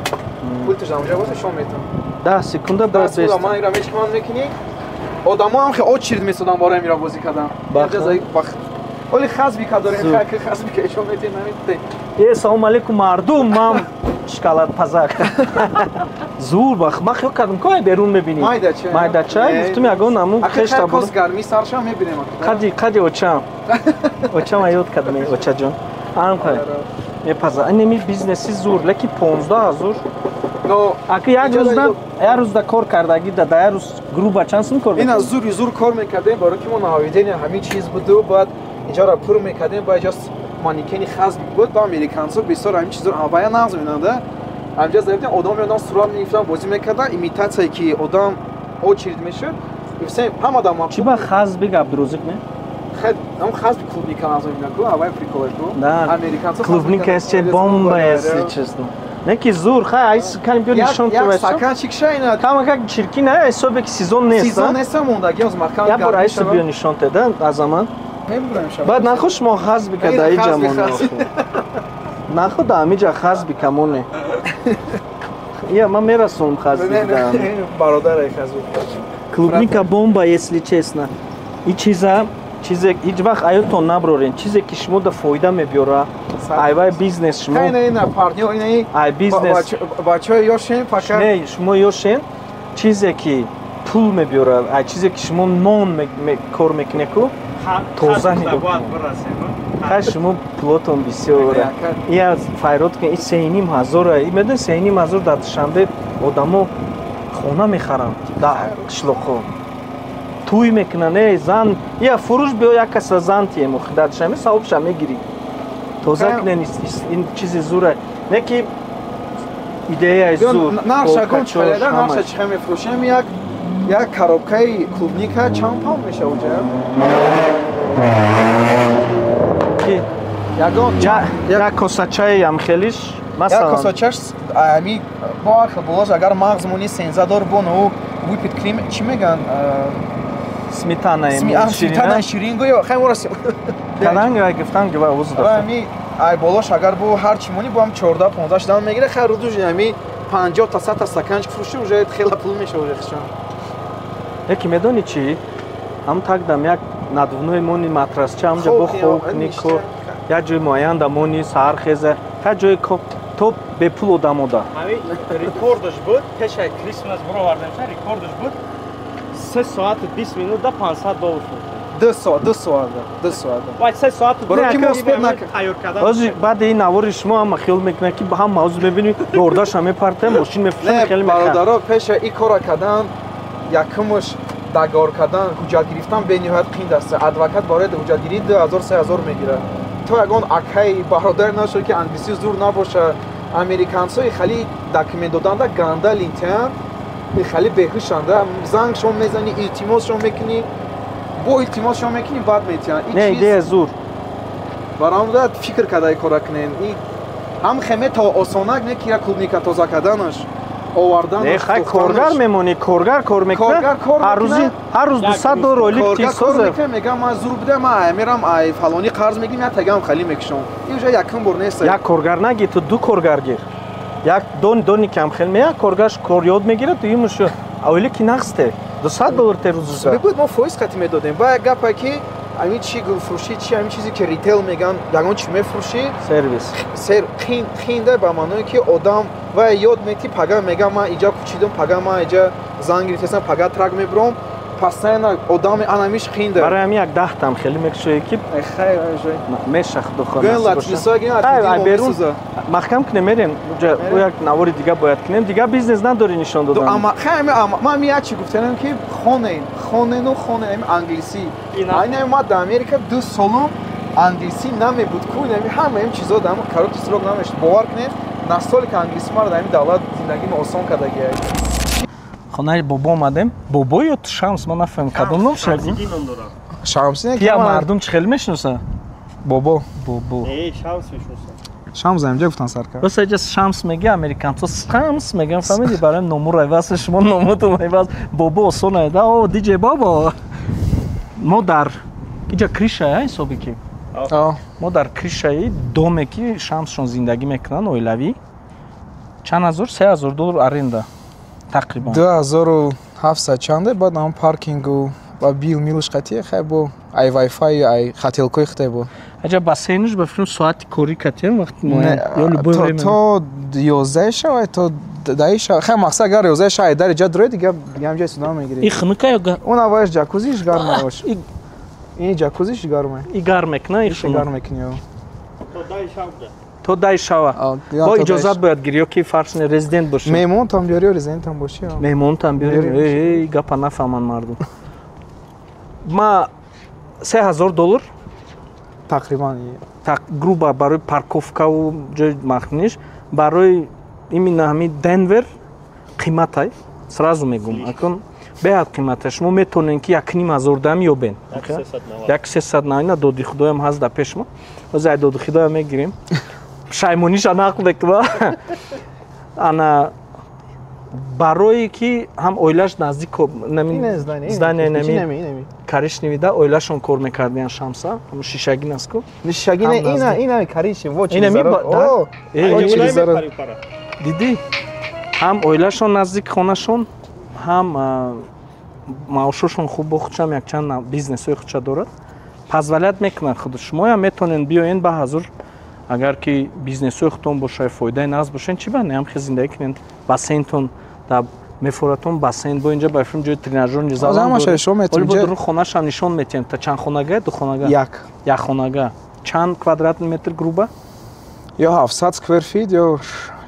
S2: пулташ дар онҷа боша, шом метавон.
S1: 10 секунда бояд
S2: беста. Ман ира мечкман мекунӣ. Одамо ҳам хе очередь месодам барои ира бозӣ кардан. Оли хазбика дорем, ха хазбика ишон метем намедем.
S1: Э, салом алейкум мардум, ман шоколадпазак. Зур бах, ман хиёл кардам ко берун мебинӣ.
S2: Майдача.
S1: Майдача, гуфтум ягон ҳамун
S2: хешта буд. Гармӣ саршам мебинем.
S1: Қади қади очам. Очам ёд кардам, очаҷон. Ам қай. Мепаза. Инеми бизнеси зур, лекин 15,000.
S2: Но
S1: аки як рӯзда, як рӯзда кор кардагӣ да як рӯз грубо чанд сум кор
S2: мекардем? Ина зури зур кор мекардем, барои ки мо нововведение ҳамин чиз буду, баъд инҷаро пур мекардем, баъд инҷа манекени хазб буд, ба американцо бисёр ҳамин чизро аввая нағз мебинанда. Ҳамҷа заебдем, одам меодам сурат мегирифтан, бозӣ мекардан, имитатсияе ки одам очередь мешуд, ҳама дам
S1: Чӣ ба хазби Абдурозиқ не?
S2: Ҳам хазби клубника нағз мебинад ку, аввай приколе ку.
S1: Американцо клубника есть бомба, если честно. Не ки зур, хай айс кани биё нишон
S2: ту. Як стаканчик шайна.
S1: Кама как чиркин, ай ҳисобе ки сезон нест.
S2: Сезон нест, мондаги оз маҳкам.
S1: Як бор айс биё нишон те да азаман. Баъд нахо шумо хазби када иҷа моне. Нахо да амиҷа хазби камоне. Я ман мерасонам хазби да.
S2: Бародарай хазби.
S1: Клубника бомба, если честно. И чиза чизе ҳеҷ вақт аёдтон наброрен, чизе ки шумо да фоида мебиёра, айвай бизнес шумо. Ай бизнес
S2: бачаҳои ёшен пока.
S1: Не, шумо ёшен, чизе ки пул мебиёрад, ай чизе ки шумо нон кор мекунед ку, тоза нигоҳ кунед. Хай шумо пулотон бисёр. Я файрод кун, и 3,5 ҳазора, и медон 3,5 ҳазор дар Душанбе одамо хона мехаранд, дар қишлоқҳо тӯй мекунанд. Э, зан я фурӯш биё, як каса зан тием, охи дар Душанбе савобша мегирӣ. Тоза кунен, ин чизи зура, не ки идеяи зур.
S2: Нарша кун чаледа, нарша чихе мефурӯшем, як коробкаи клубника чанд паунд мешава уҷа?
S1: Ягон як косачаи ям хелиш
S2: масалан. Як косачаш ами бо ҳар хел болош, агар мағз муни 13 дор бо ну whipped cream чӣ меган?
S1: Сметана.
S2: Сметана ширин гӯё хай мора.
S1: Каданг гуфтан гива уз.
S2: Ами ай болош агар бо ҳар чӣ мони бо ҳам 14 15 шудан мегира, хай рӯзуж ами 50 та 100 та стаканчик фурӯши, уже хела пул мешава уже хишон.
S1: Яки медонӣ чӣ? Ҳам тагдам як надувной мони, матрасча ҳамҷа бо хоб кунӣ, кор як ҷои муайян да мони, саҳар хеза, ҳар ҷои то бепул одамо да.
S4: Ҳамин рекордаш буд, пешаи Christmas бировардемша, рекордаш буд 3 соату 20 минут да $500 фурӯхтем.
S2: 2 соат, 2 соат, 2 соат.
S4: Вай 3 соату
S2: Барои ки мо успел накард.
S4: Тайёр кардан.
S1: Ҳозир баъди ин навори шумо ҳама хиёл мекунад, ки ҳам мавзӯ мебинӣ, дордаша мепартем, мошин мефурӯшам,
S2: Не,
S1: хеле мехарам.
S2: Бародаро, пеша ин кора кардан якумш Договор кардан, ҳуҷҷат гирифтан бениҳоят қинд аст. Адвокат барои ҳуҷҷатгирӣ 2000-3000 мегирад. То ягон акай бародар нашуд, ки англисӣ зур набошад. Американцои хали документ доданда ганда линтиянд, хали беҳушанда. Зангшон мезанӣ, илтимосшон мекунӣ, бо илтимосшон мекунӣ, баъд метиҳанд.
S1: Не, идея зур.
S2: Барои фикр карда кора кунен. Ҳам хеме то осонак не, ки клубника тоза карданаш, оварданаш.
S1: Не, хай коргар мемонӣ, коргар кор мекунад. Ҳар рӯз $200 ойлик тисоза.
S2: Мегам ман зур буда, ман мерам ай фалони қарз мегирам, як тагам хали мекушам. Ин уже якум бор нест.
S1: Як коргар нагир, ту ду коргар гир. Як дони кам хел мея, коргарш кор ёд мегирад, дуюмаш ойлики нақсте. $200 те рӯза.
S2: Мебуд мо фоиз қати медодем. Ба як гапа ки ҳамин чи гулфурӯшӣ, чи ҳамин чизе ки ритейл меган, ягон чи мефурӯшӣ,
S1: сервис.
S2: Сер қинда ба маъное ки одам ва ёд мети, пага мегам ман иҷа кучидам, пага ман иҷа занг гирифтасам, пага трак мебурам. Постоянно одами анамиш қинда.
S1: Барои ҳамин як даҳтам хеле мекушоӣ ки меша худо хоҳад. Берун маҳкам кунем, мерем як навори дига бояд кунем, дига бизнес надорӣ нишон додан.
S2: Ман як чи гуфтанам ки хонен, хонену хонен ами англисӣ. Айна ман дар Америка 2 солум англисӣ намебуд ку, ҳама ин чизо дар короткий срок намешуд. Бовар кунед, настоле ки англисӣ маро дар ин давлат зиндагиро осон кардагиай.
S1: Хонаи бобо омадем. Бобо ё Шамс, ман нафаҳмам кадом ном шуд.
S2: Шамс не?
S1: Я мардум чӣ хеле мешиноса?
S2: Бобо.
S1: Бобо.
S5: Не, Шамс мешиноса.
S2: Шамс ҳамҷа гуфтан сар кард.
S1: Рост иҷа Шамс мега, американцо Шамс меган, фаҳмидӣ? Барои номур айваз, шумо номутон айваз. Бобо осон айда. О, диҷей бобо. Мо дар иҷа криша ҳисоби ки. Мо дар кришаи доме ки Шамсшон зиндагӣ мекунанд, оилавӣ. Чанд ҳазор? $3000 аренда. Тақрибан
S2: 2700 чанде, баъд ҳам паркингу ва бил милш қатия, хай бо ай вайфай, ай хотелкои хитай бо.
S1: Аҷа бассейнш ба филм соати корӣ катия вақт муайян ё любой время?
S2: То 11 шава, то 10 шава. Хай мақсад агар 11 шава дар иҷа дурой, дига ҳам ҷой суда мегирӣ.
S1: И хунука ё
S2: он аввалаш ҷакузиш гарм мебошад. Ин ҷакузиш гарм.
S1: И гарм мекунад, и хунук.
S2: Гарм мекунӣ.
S5: То 10 шава буда.
S1: То 10 шава. Бо иҷозат бояд гирӣ ё ки фарз не резидент бошӣ?
S2: Меҳмонтон биёрӣ ё резидентам бошӣ?
S1: Меҳмонтон биёрӣ. Эй, гапа нафаҳманд мардум. Ма $3000
S2: тақрибан
S1: грубо барои парковкаву ҷои махниш, барои именно ҳамин Денвер қиматай, сразу мегум. Акун беҳад қиматай. Шумо метавонед ки 1500 дам ёбен. 1390 ина доди худоям ҳаст дар пеш мо. Ҳозир ай доди худоям мегирем. Шаймониша нақл мекунам. Ана барое ки ҳам оилаш наздик здание нами коричневый да оилашон кор мекардиян Шамса, ҳамун шишагин аст ку.
S2: Шишагин ина ина коричневый, во
S1: чиз. Дидӣ? Ҳам оилашон наздик хонашон, ҳам маошошон хуб бо худшам якчанд бизнесҳои худша дорад. Позволят мекунад худ. Шумоям метавонед биёен ба ҳазур, агар ки бизнесҳои худтон бошад, фоидаи нағз бошед, чӣ ба не ҳам хел зиндагӣ кунед. Бассейнтон дар мефоратон бассейн бо инҷа ба филм ҷои тренажёр низ. Бо дурун хонашам нишон метиҳем. Та чанд хонага? Ду хонага?
S2: Як.
S1: Як хонага. Чанд квадратный метр грубо?
S2: Ё 700 square feet ё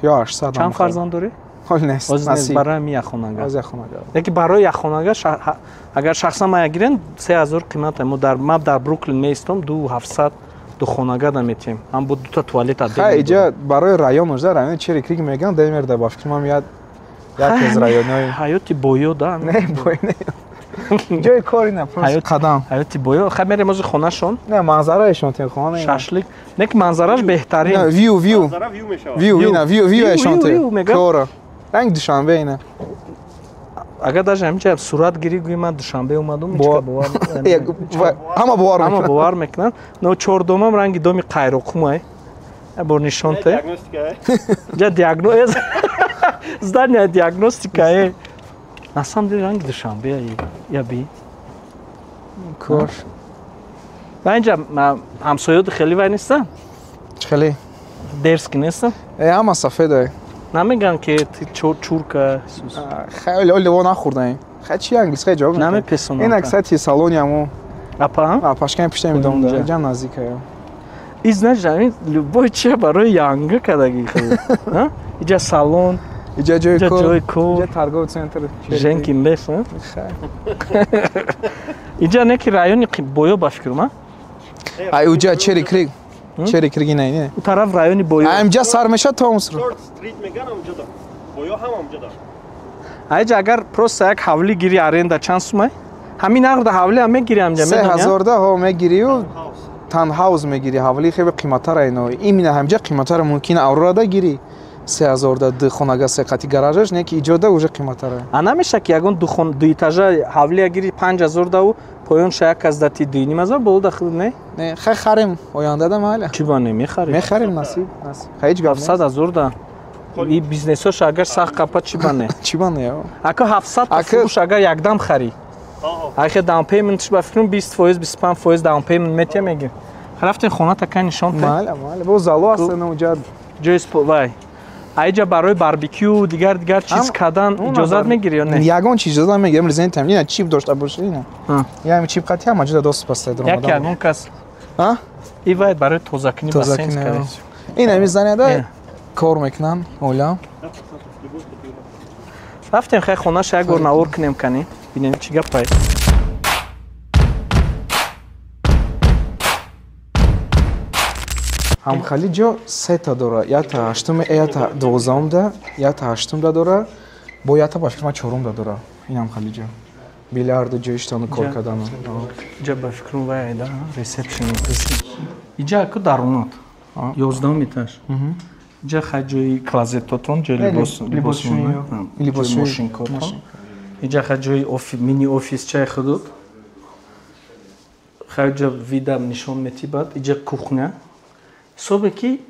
S2: 800.
S1: Чанд фарзанд дорӣ?
S2: Ҳол нест.
S1: Ҳозир нест. Барои ҳамин як хонага.
S2: Ҳозир як хонага.
S1: Яки барои як хонага агар шахсан ман гирен 3000 қимат. Мо дар Бруклин меистом 2700 ду хонага да метиҳем. Ҳам бо дута туалет отдельно.
S2: Хай иҷа барои район ужда райони Черри Крик меган, Денвер да ба фикр ман як аз районҳои
S1: ҳаёти боё да.
S2: Не, боё не. Ҷои кори на, просто қадам.
S1: Ҳаёти боё. Хай мерем ҳозир хонашон.
S2: Не, манзараашон тем хона.
S1: Шашлик. Не ки манзараш беҳтарин.
S2: Не, вью, вью.
S5: Манзара вью мешавад.
S2: Вью, ина, вью, вьюашон тем. Кора. Ранг Душанбе ина.
S1: Агар даже ҳаминҷа сурат гирӣ, гӯӣ ман Душанбе омадум, ҳеч бовар
S2: ҳама бовар
S1: ҳама бовар мекунанд. Но чордомам ранги доми Қайроқумай. Бор нишон те. Ҷа диагноз. Здание диагностика. На самом деле ранги Душанбе я би.
S2: Кош.
S1: Ва инҷа ҳамсоёди хеле вай нестан?
S2: Хеле.
S1: Дерзкий нестан?
S2: Ҳама сафеда.
S1: Намеган ки чурка.
S2: Хеле оли во нахӯрдаем. Хай чи англис хай ҷавоб
S1: намепесонам.
S2: Ин кстати салони ҳамо.
S1: Апа?
S2: Апашкани пушта медом да. Ҷам наздика.
S1: И знаешь, ҳамин любой чия барои янга кадаги хел. Иҷа салон.
S2: Иҷа ҷои кор. Иҷа торговый центр.
S1: Женкин лес, а? Иҷа не ки райони Боё ба фикрум, а?
S2: Ай уҷа Cherry Creek. Cherry Creek ина не.
S1: У тараф райони Боё.
S2: Ай имҷа сар мешад то он сар.
S5: Street меган амҷа. Боё ҳам амҷа.
S1: Айҷа агар просто як ҳавлӣ гири аренда чанд сумай? Ҳамин нархда ҳавлӣ ҳам мегири амҷа, медонӣ?
S2: 3000 да ҳо мегирию таунхаус мегири, ҳавлӣ хеле қиматтара ино. Именно ҳамҷа қиматтара мумкин Аврорада гири. 3000 да ду хонага се қати гаражаш, не ки иҷода уже қиматтара.
S1: А намеша ки ягон ду этажа ҳавлия гири 5000 даву поёнша як аз дати 2500 боло да худ не?
S2: Не, хай харем оянда да майла.
S1: Чӣ ба не мехарем?
S2: Мехарем насиб, насиб. Хай ҳеҷ гап нест.
S1: 700 000 да. И бизнесоша агар сахт қапа чӣ ба не?
S2: Чӣ ба не?
S1: Ака 700 та фурӯш агар якдам харӣ. Айхе down payment ба фикрам 20%, 25% down payment метия мегир. Рафтем хона така нишон те.
S2: Майла, майла. Бо зало аст уҷа.
S1: Ҷои вай. Айҷа барои барбекю дигар дигар чиз кардан иҷозат мегирӣ ё не?
S2: Ягон чиз иҷозат намегирам, резидент ам. Ина чип дошта бошӣ ина. Ями чип қати ҳама ҷода доступ аст дар
S1: омадан. Як ягон кас.
S2: А?
S1: И вай барои тозакунӣ бассейн кардем.
S2: Ин ами занияда кор мекунан оилам.
S1: Рафтем хай хонаша як бор навор кунем кани. Бинем чӣ гапай.
S2: Ҳамхали ҷо сета дора, якта ҳаштум, якта дувоздаҳумда, якта ҳаштумда дора, бо якта ба фикрам чорумда дора. Ин ҳамхали ҷо билярду ҷои иштану кор кардану.
S1: Иҷа ба фикрам вай да ресепшн. Иҷа аку даромад 11-ум этаж. Иҷа хай ҷои клозетотон, ҷои либос, мошинкотон. Иҷа хай ҷои мини офисчаи худут. Хай ҷа видам нишон метибад. Иҷа кухня. Ҳисобе ки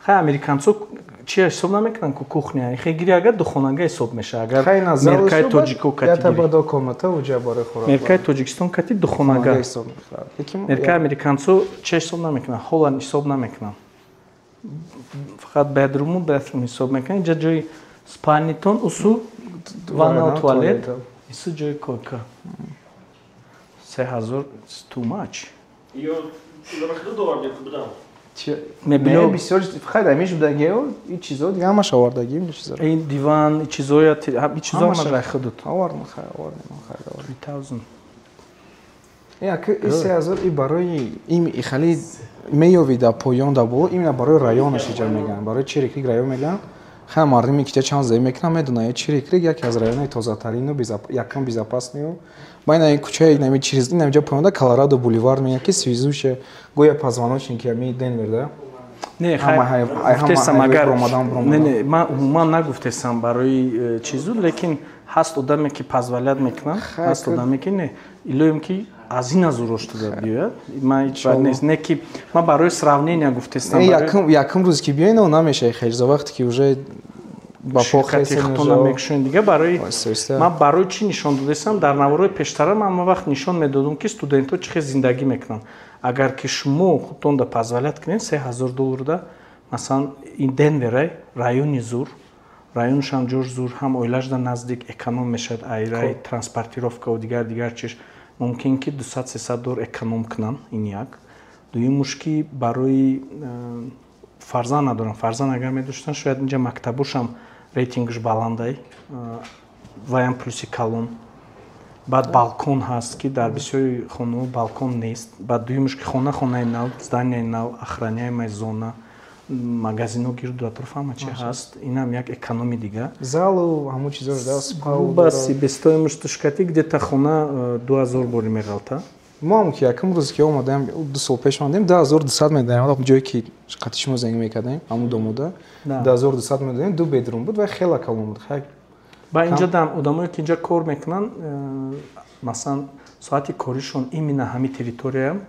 S1: хай американцо чия ҳисоб намекунанд ку кухня. Хай гири агар духонага ҳисоб мешавад. Агар меркаи тоҷико кати меркаи Тоҷикистон кати духонага. Меркаи американцо чия ҳисоб намекунанд, холан ҳисоб намекунанд. Фақат bedroom у bathroom ҳисоб мекунанд. Иҷа ҷои спальнитон, усу ванна, туалет, ису ҷои койка. 3000 too much.
S2: Мебело бисёр хайда мешудагио и чизо дига ҳамаш овардагим чизо.
S1: Ин диван, и чизоя, и чизо ҳамаш рай худут.
S2: Овардам, хай овардам, хай овардам.
S1: 3000.
S2: Як и 3000 и барои им и хали меёви да поён да боло, именно барои районаш иҷа мегӯянд, барои Cherry Creek район мегӯянд. Хай мардуме ки чанд зиндагӣ мекунанд медонанд, Cherry Creek яке аз районҳои тозатарину якам безопасныю. Ба ин кӯчаи инами через ин ҷо поёнда Колорадо Boulevard мегӯянд ки связующая гоя позвоночники ами Денвер да.
S1: Не, хай гуфтесам агар не, не, ман умуман нагуфтесам барои чизу, лекин ҳаст одаме ки позволять мекунанд, ҳаст одаме ки не. Илоем ки аз ин аз урош туда биёяд. Ман ҳеҷ вақт нест, не ки ман барои сравнения гуфтесам.
S2: Якум рӯз ки биёй, но намешавӣ хеле за вақте ки уже ба по
S1: хеле мекушоед дига. Барои ман барои чӣ нишон додесам дар наворҳои пештара ман ҳама вақт нишон медодам ки студентҳо чӣ хел зиндагӣ мекунанд. Агар ки шумо худтон да позволять кунед $3000 да, масалан ин Денверай райони зур, районшам ҷош зур, ҳам оилашда наздик, эконом мешавад, айрай транспортировкаву дигар дигар чиш мумкин ки 200-300 доллар эконом кунанд. Ин як. Дуюмуш ки барои фарзанд надорам, фарзанд агар медоштанд, шояд инҷа мактабошам рейтингш баландай, ваям плюси калон. Баъд балкон ҳаст ки дар бисёри хонаҳо балкон нест. Баъд дуюмуш ки хона хонаи нав, зданияи нав, охраняемая зона, магазино гирду атроф ҳама чи ҳаст. Инам як экономи дига.
S2: Залу ҳамун чизоро да спа.
S1: Ба себестоимость тушкати где-то хона 2000 бори меғалта.
S2: Мо ҳам ки якум рӯз ки омадаем, 2 сол пеш омадем, 2200 медаем. Ҷое ки қати шумо зиндагӣ мекардем, ҳамун домода 2200 медодем, ду bedroom буд ва хеле калон буд.
S1: Ба инҷа дам одамое ки инҷа кор мекунанд, масалан соати коришон именно ҳами территорияам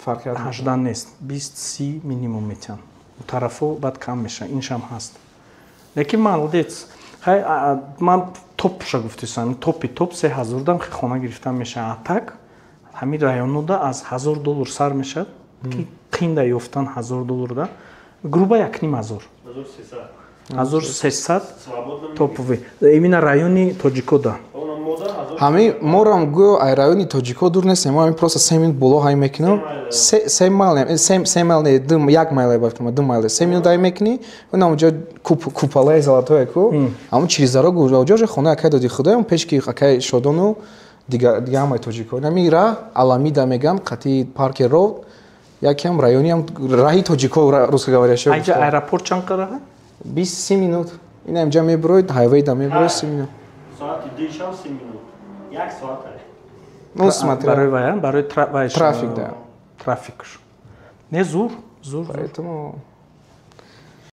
S1: 18 нест, 20-30 минимум метиҳанд. У тарафо баъд кам мешавад, иншам ҳаст. Лекин молодец, хай ман топша гуфтесам, топи топ 3000 дам хона гирифтан мешавад. А так ҳамин районода аз $1000 сар мешавад, ки қинда ёфтан $1000 да, грубо 1500, 1300 топовый именно райони тоҷикода.
S2: Ҳами морам гӯё ай райони тоҷико дур нестем, мо ҳами просто 3 минут боло ҳай мекунем, 3 майл, 3 майл не, ду, 1 майл бафтам, 2 майл, 3 минут ҳай мекунӣ, он ҳамунҷо куполаи золотое ку, ҳамун через дорогу оҷо же хонаи акай Доди Худоям, пеш ки акай Шодону дига ҳамаи тоҷико. Ҳами раҳ Аламида меган, қати Паркер Роуд, якам райониам раҳи тоҷико, русскоговорящий.
S1: Айҷа аэропорт чанд қадар?
S2: 20-30 минут. Ин ҳамҷа мебуроид, highway да мебуроид, 30 минут.
S5: Соати 2 шав 30 минут, як соат.
S2: Ну, смотря.
S1: Барои вай, барои
S2: трафик, да.
S1: Трафикш. Не, зур, зур.
S2: Поэтому